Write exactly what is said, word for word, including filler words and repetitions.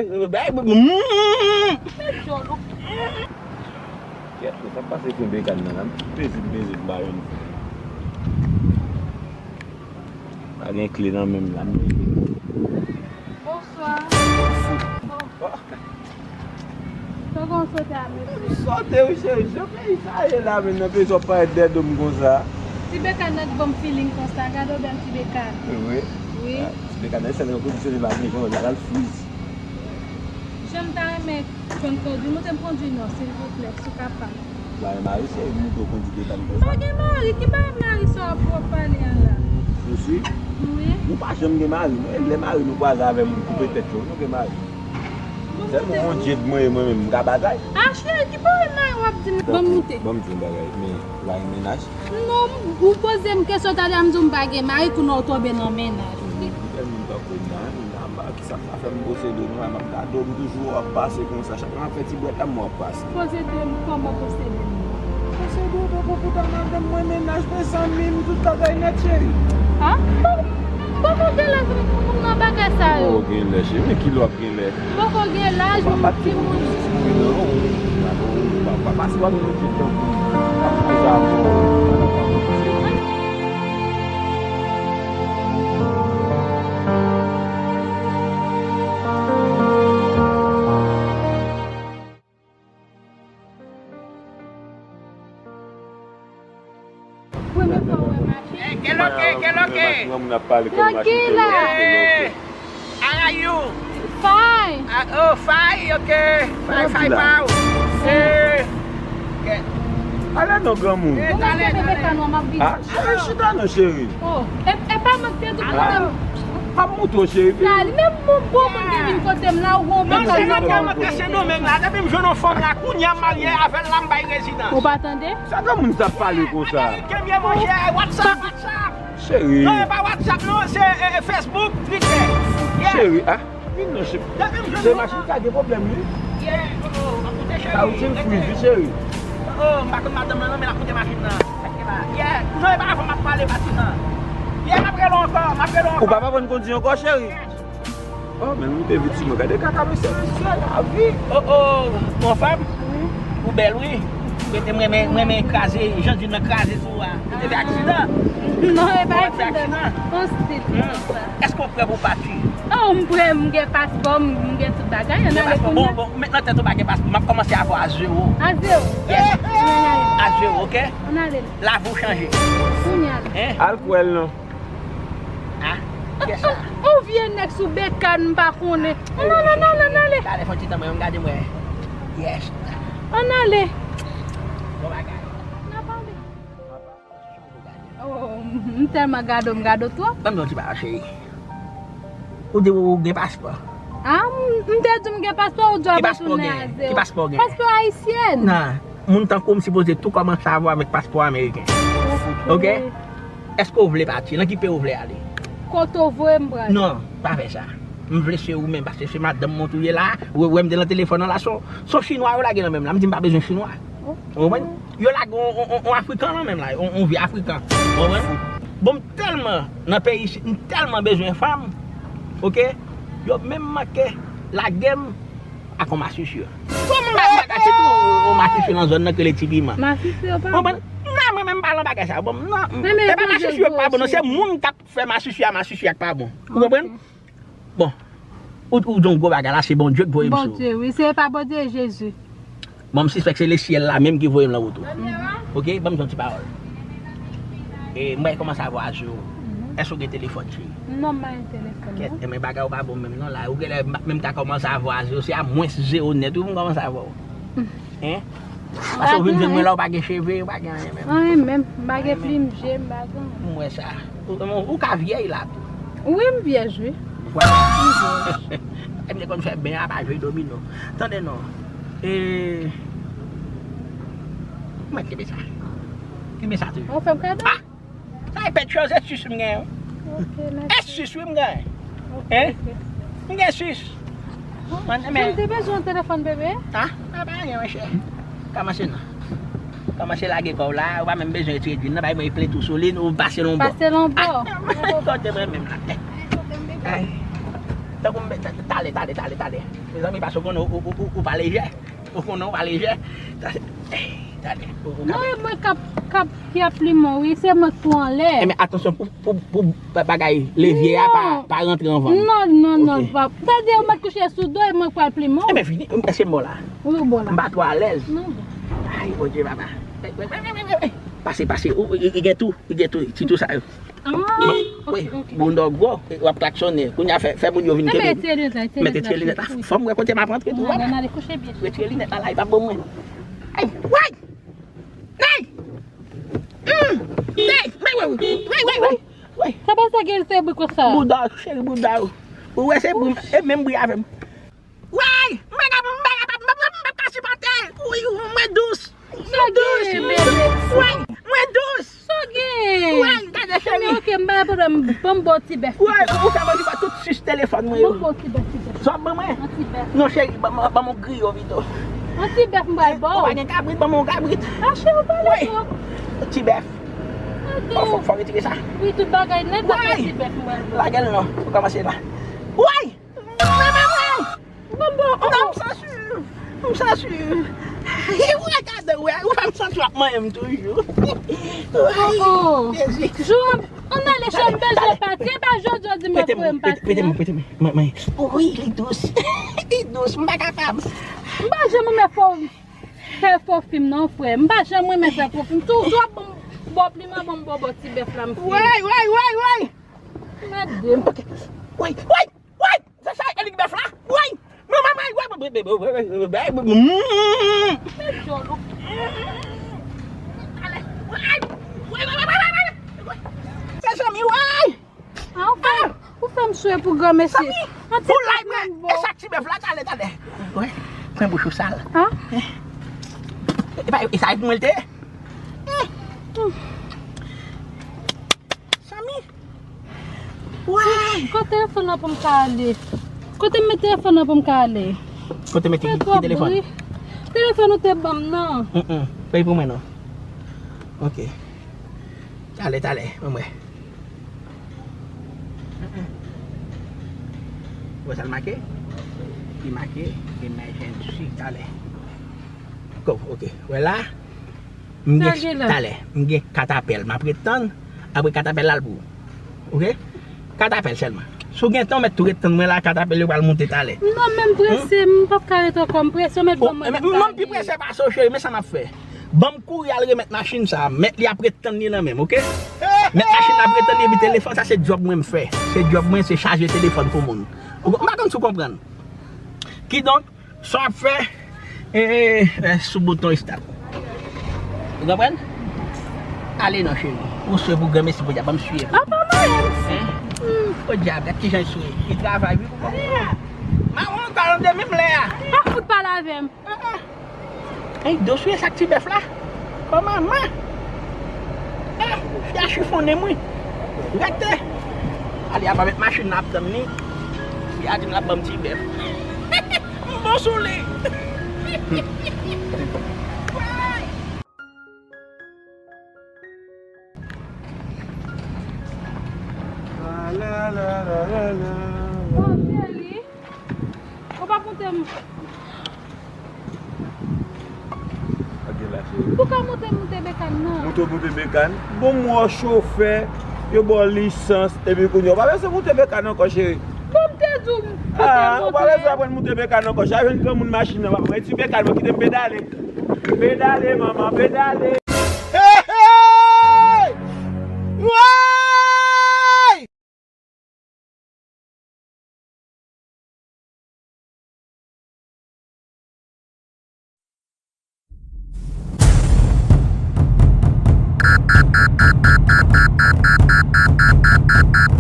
Bay, mm. Kèt, sa pase kenbe kan nan la. M peze, m peze, m ba youn. Pa gen kle nan men m la. Bonswa. Bon. Kòman w sote a, mesye? Sote, wi, cheri. Jan peyi sa ye la, men nan peyi sa w parèt dèyè do m konsa. Ti bekàn nan ki ban m feeling konsa. Gade yon bèl ti bekàn. Wi. Wi. Ah, ti bekàn nan, sèl kondisyone pa gen, jan l al friz. Jan m ta renmen jwenn kondwi, montre m kondwi non, silvouplè, si w kapab. Ba, mari, se moun ki kondwi de kann konsa. M pa gen mari, ki bagay mari sa w ap pale a la? Ou si? Wi. Nou pa janm gen mari, nou regle mari, nou kwaze avè moun, koupe tèt yo, nou gen mari. Sèlman yon djed mwen ye, mwen menm, m ka batay. Ah, cheri, ki bagay mari w ap di m? Ban m moute. Ban m di yon bagay, men, ou pa gen mennaj? Non, ou poze m kesyon talè a, m di w m pa gen mari, kounye a w tonbe nan mennaj. Ou tèlman tankou m nan, m pa, kisa m ta fè m posede nou, m ap gade w, m toujou w ap pase konsa, chak lè m ap fè ti bwèt la, m wè w ap pase. Posede m kòman posede m? Posede w tankou pou ta madanm mwen, mennaj mwen, zanmi m, tout bagay nèt, cheri. Ah? Bon, bon, bon, gen lè pou m nan bagay sa yo. Oh, gen lè, cheri, men kilè w ap gen lè? M poko gen laj, m timoun. Premye fwa w wè machin? Eh, keloke, keloke? Tranquila. Eh, how are you? Fine. Ah, oh, fine, ok. Fine, fine, pa w. Eh, ok. Ale non, granmoun. Eh, ale, ale. Ah, cheri, chita non, cheri. Oh, e, e pa mwen ki te di pou mwen. M ap montre w, cheri. La, li menm bon, bon moun ki vin kote m la, ou gon bagay nan kò. Depi m jwenn yon fanm la, kounye a m marye avè l la, m bay rezidans. Ou pa tande? Sa granmoun sa ap pale konsa? Ameriken, byen monchè, WhatsApp, WhatsApp. Cheri. Non, e pa WhatsApp, non, se, eh, eh, Facebook, Twitter. Yeah. Cheri, ah, vin non, cheri. Se machin sa gen pwoblèm, wi. Yeah, oh, oh, m ap monte, cheri. Sa ou ti friz, wi, cheri. Oh, oh, m pa konn madanm nan, non, men l ap monte machin nan. Yeah, non, e pa avè w m ap pale, matin nan. Yeah, m ap rele w ankò, m ap rele w ankò. Ou pa aprann kondwi ankò, cheri? Oh, men m te viktim, gade kaka mesye, mesye, lavi. Oh, oh, mon fanm, ou bèl, wi. Mete m renmen, m renmen kraze, jan di nan kraze sou ou a. Ou te fè aksidan? Non, e pa aksidan, non. On stil konsa. Èske w prè pou pati? Oh, m prè, m gen paspò, m, m gen tout bagay, ann ale kounye a. Bon, bon, men nan tèt ou pa gen paspò, m ap kòmanse avè w a zewo. A zewo? Yes. Ann ale. A zewo, ok? Ann ale. Lavi w chanje. Kounye a. Hein? Al kwè l non. Ah, kiyès sa? Yon vye nèg sou bekàn, m pa konnen. Ann ale, ann ale, ann ale. Talè fò ti tan mwen, m gade mwen. Yes. Ann ale. Bon bagay. N ap ale. Oh, m tèlman gade w, m gade w twòp. Ban m di yon ti bagay, cheri. Ou di ou gen paspò? Ah, m, m te di w m gen paspò, ou di w ap retounen a zewo. Ki paspò w gen? Paspò ayisyèn. Nan, moun tankou w sipoze tou kòmanse avè w avèk paspò ameriken. Ok? Èske w vle pati? Nan ki peyi w vle ale? Kote w voye m prale. Non, pa fè sa. M vle se ou menm, paske se madanm mwen ou ye la. Ou wè m te nan telefòn nan la, se yon, se yon chinwa yo lage nan men m la. M di m pa bezwen chinwa. Ou konprann? Yo lage yon, yon, yon, yon afrikan nan men m la, yon, yon vye afrikan. Ou konprann? Bon, m tèlman nan peyi isit, m tèlman bezwen fanm. Ok? Yo menm manke lage m ak yon masisi. Kòman m ap gade tou yon masisi nan zòn nan ki rele Ti Piman? Masisi yo pa bon. Konprann? Non, mwen menm m pa nan bagay sa. Bon, non, e pa masisi yo k pa bon, non, se moun k ap fè masisi a, masisi a k pa bon. Ou konprann? Bon, ou, ou di yon gwo bagay la, se Bondye k voye m sou ou. Bondye, wi, se pa Bondye, Jezi. Bon, m sispèk se lesyèl la menm ki voye m nan wout ou. Ok, ban m di yon ti pawòl. E, m bay kòmanse avè w a zewo. Èske w gen telefòn, cheri? Non, m pa gen telefòn, non. Kèt, men bagay ou pa bon menm non la. Ou genlè m p ap menm ka kòmanse avè w a zewo. Se a mwens zewo nèt, wi, pou m kòmanse avè w. Hein? Paske w vin jwenn mwen la, ou pa gen cheve, ou pa gen anyen menm. Anyen menm. M pa gen plim je, m pa gen anyen. M wè sa. Ou, ou, ou ka vyèj la tou. Wi, m vyèj, wi. Vwala. M vyèj. M te konn fè ben a pa jwe domino. Tande non. E, mwen kenbe sa. Kenbe sa toujou. Ou fè m kado? Ah! Sa e pèt chòz, e sis m genyen. Ok, mèsi. E sis wi m genyen. Ok, ok. M gen sis. Mwen, men m te bezwen yon telefòn, bebe. Ah, a pa anyen, monchè. Kòmanse non. Kòmanse lage kò w la, ou pa menm bezwen etire dwil nan, bay mwen eple tou sou li, ou pase l yon bò. Pase l yon bò. Ah, kote mwen menm la. Ay. Tankou m, talè, talè, talè, talè. Mezanmi, paske ou konnen ou, ou, ou, ou pa lejè. Ou konnen ou pa lejè. Talè, talè. Ou, ou Non, e mwen k ap, k ap, ki ap plimen w, wi. Se mwen k pran anlè. Enben, atansyon pou, pou, pou ba-, bagay levye a pa, pa rantre anvan m. Non, non, non, Ok. pa. Sa di ou mèt kouche sou do e mwen k pral plimen w. Enben, vini. Èske m bon la? Wi, ou bon la. M pa twò alèz. Non, bon. Ay, Bondye, papa. Pase, pase. Ou, ou, ou gen tou, ou gen tou, ti tou sa yo. Ah, Wi, ok, ok. Bounda w gwo, w ap klaksonnen. Kounye a fè, fè moun yo vin Enben, kenbe. Retire linèt la, retire Mèt linèt la, retire linèt la. Cheri. Fò m wè kote m ap rantre tou. Bon, wè. Ann ale kouche byen, cheri. Retire linèt la, la, li p ap bon mwen. Ay, way! Nay! Mm! Nay! Way, way, way! Way, way, way! Way! Sa pa sa gen se bri konsa. Bounda, cheri, bounda. Ou wè se bri, e menm bri avè m. Way! M pa ka, m pa ka, m pa, m pa, m pa ka sipòte l. Wi, mwen dous. Mwen dous. Mwen dous. Sa gen? Way, gade cheri. Men ok, m pa gen pwoblèm. Ban m ba w ti bèf. Way, ou fè manje ba tout sis telefòn mwen yo. Ban m ba w ti bèf, ti bèf. Sa w ap ban mwen? Yon ti bèf. Non, cheri, ban, ban, ban m yon griyo pito. Yon ti bèf m pral ba w. Ou pa gen kabrit, ban m yon kabrit. A, cheri, ou pale twòp. Ti bèf. Fò, fò, fò retire sa. Wi, tout bagay nèt, sa fè ti bèf m pral ba w. Lage l non, pou kòmanse la. Way! Mwen, mwen, mwen! Bon, bon, oh, Non, oh. m sansi. M sansi. Ou gade, ou, ou fè m santi w ap manyen m toujou. Oh, oh. Jezi. Jou, ann ale, chè, m bezwen pati. E pa jodi w di m ap voye m pati. Prete m, prete m. Mwen, mwen. Wi, li dous. Li dous, m pa kapab. M pa janm renmen fò, fè fò fim non, frè. M pa janm renmen fè fò fim. Tou, tou ap ban m bò pliman, ban m bò, bò ti bèf la, m fini. Way, way, way, way. Mèt de m. Ok. Way, way. Way! Se sa, e li k bèf la? Way! Manman, way, way, way, way, way, way, way, way, way, mm. Mezanmi, way! Ah, ou fè, ou fè m swe pou granmesi. Samy, pou lay mwen, e sa ti bèf la, talè, talè. Way, pran bouch ou sal. Ah? E pa, e sa pou mwen l te ye? Samy. Way! Kote telefòn nan pou m ka ale? Kote m met telefòn nan pou m ka ale? Kote m met ki, ki telefòn? Telefòn ou te ban m nan. Mm, mm. Pa pou mwen non. Ok. Talè, talè, mwen mwen. Wè sa l make? Li make emergency, talè. Go, ok. Wè la? M gen, talè, m gen kat apèl. M ap ret tann, apre kat apèl la l pou ou. Ok? Kat apèl sèlman. Si w gen tan, w mèt tou ret tann mwen la, kat apèl yo pral monte talè. Non, men m prese, m p ap ka ret ankò, m prese, w mèt ban mwen. Non, m pi prese pase w, cheri, men sa m ap fè. Ban m kouri al remèt machin sa, mèt li ap ret tann li nan men m, ok? Mèt machin ap ret tann li, epi telefòn, sa se djòb mwen m fè. Se djòb mwen, se chaje telefòn pou moun. Ou, m pa konn si w konprann. Kidonk, Sa w ap fè, e, e, e, sou bouton start. Ou konprann? Ale non, cheri. Ou swe pou granmesi, podyab, ban m swiye. A, pa mwen. Hein? Podyab, gad kijan l swe. Li travay, wi, pou kòb. Mawon, kalon de menm lè a. Pa fout pale avè m. Ey, dosye sa k ti bèf la. Kòman, man? Eh, fi a chifonnen m, wi. Rete. Ale, a pa met machin nan ap tann li. Fi a di m l ap ban m ti bèf. M bon sou li. La, la, la, la, la, la. Bon, cheri. Ou pa konte m. Ok, la, cheri. Ou ka moute, moute bekàn nan. Moute, moute bekàn. Bon, m wè w chofè, yo ba w lisans, epi kounye a, ou pa bezwen moute bekàn ankò, cheri. Bon, m te di w, moute, moute. Ah, ou pa bezwen aprann moute bekàn ankò. Chak jwenn granmoun machin nan, papa. Mwen ti bekàn, mwen kite m pedale. Pedale, manman, pedale. Hey, hey! Woy!